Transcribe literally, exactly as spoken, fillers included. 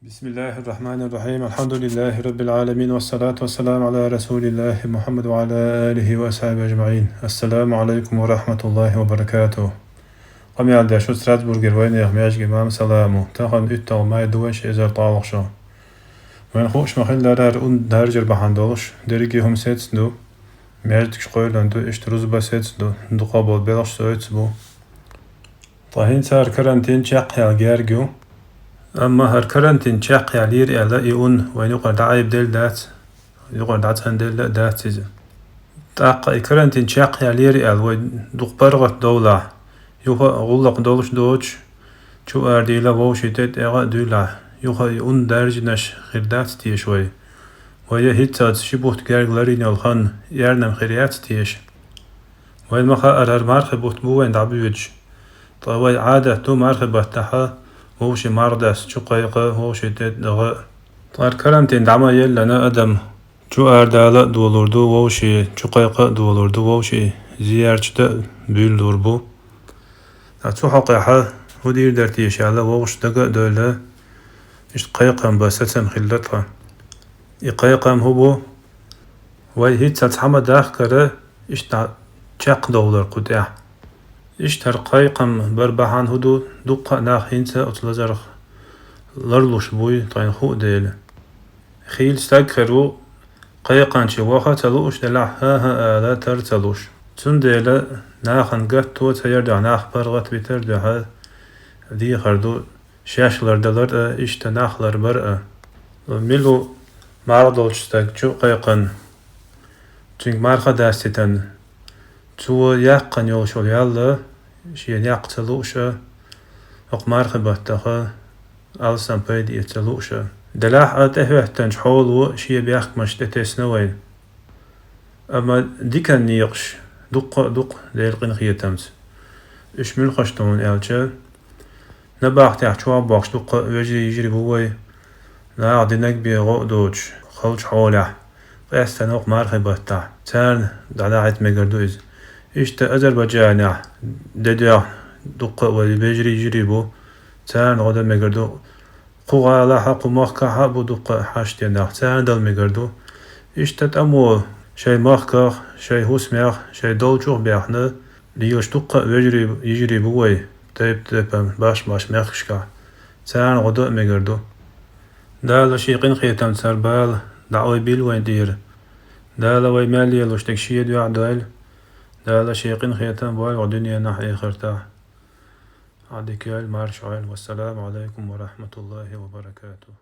بسم الله الرحمن الرحيم. الحمد لله رب العالمين، والصلاة والسلام على رسول الله محمد وعلى آله وأصحابه أجمعين. السلام عليكم ورحمة الله وبركاته. Къамаьл деш ву Страсбургера вайнехан маьждиге Имам Салама. Тахан уьтталгӀа май ду, вай ши эзар ткъолгӀа шо. Вайна хууш ма-хиллара, ун даржар бахьана долуш дерриге хӀума сецна ду, маьждигаш кхоьлина ду, иштта рузба сецна ду, дукха болу белхаш соьца бу. Ткъа хӀинца хӀара карантин чекхъяла герга ю. Амма хӀара карантин чекхъялийра аьлла, и ун вайна юкъара дӀаайбаделла дац, юкъара дӀацӀанделла а дац иза. ТӀаккха и карантин чекхъялийра аьлла, вай дукха паргӀат довлахь, юха а гӀуллакх долуш доцуш, чу арадийла вовшийн тӀе тӀегӀа а дуьйлахь, юха и ун даржинарш хир дац теша вай? Вай я хӀинццалц ши бутт герга ларйина йолу хан эрна-м хир яц теша? Вайна ма-хаъара, хӀара мархи бутт бу вайна дӀабоьдуш. Ткъа вай Ӏадат ду мархи баттахь вовшийн марха дас чу кхайкха, вовшийн тӀе даха а. Ткъа хӀара карантин дӀа ма-еллина, адам чу арадала а долур ду вовшийн, чу кхайкха а долур ду вовшийн, зиярташ дан а буьйлалур бу. Ткъа цу хьокъехь хӀун дийр дара теша аьлла, вовшашна дага а девлла, иштта кхайкхам бан сацам хилла тхан. И кхайкхам хӀун бу? Вай хӀинццалц хьа ма дахкара, иштта чекхдовлар кху тӀехь. Иштта хӀара кхайкхам бар бахьана хӀун ду, дуккха а нах хӀинца оцу лазарх ларлуш буй, тхайна хуу дела. Хийла стаг хир ву, кхайкханче ваха а ца лууш, делахь хӀан-хӀа ала тар а ца луш. Цундела нахана гатто ца яра дуьхьа, нах паргӀатвитар а дуьхьа дехар ду, шаьш лардалар а, иштта нах ларбар а. Мила ву марха долчу стаг чу кхайкхина, цуьнга марха а даститина, цо яккхина йолуш йолу ял а, шен некъ ца лууш а, хӀокху мархи баттахь алсам пайда эца ца лууш а. Делахь а тӀехӀоьттинчу хьоло шен бехкамаш тӀетесна вайна. Амма диканан некъаш дуккха а ду-кх, Делан къинхетамца. Уьш муьлхаш ду хьуна аьлча, набахтехь чохь бохкуш дуккха а вежарий, йижарий бу вай, наха динарг бен гӀо а доцуш, халчу хьолехь, къаьсттина хӀокху мархи баттахь. Царна дӀадахьийта мегар ду иза. Иштта Азербайджанехь де доьгӀна дуккха а вай вежарий, йижарий бу, царна гӀо дан мегар ду. Кху гӀалахь а, кху махкахь а бу дуккха а хьаштенах, царна дала мегар ду. Иштта тӀамо шайн махках, шайн хӀусамех, шайн долчух а баьхна, лелаш дуккха а вежарий, йижарий бу вай, тайп-тайпана, баш-баш мехкашкахь. Царна гӀо дан а мегар ду. Дала шен къинхетамца хӀара бала дӀаайбийла вайна тӀера. Дала вай мел лелош дерг шен дуьхьа дойла. Дала шен къинхетам бойла вай дуьненахь а, эхартахь а. Ӏадика йойла, марша Ӏойла. Вассаламу Ӏалайкум ва рахматуллахи ва баракатух.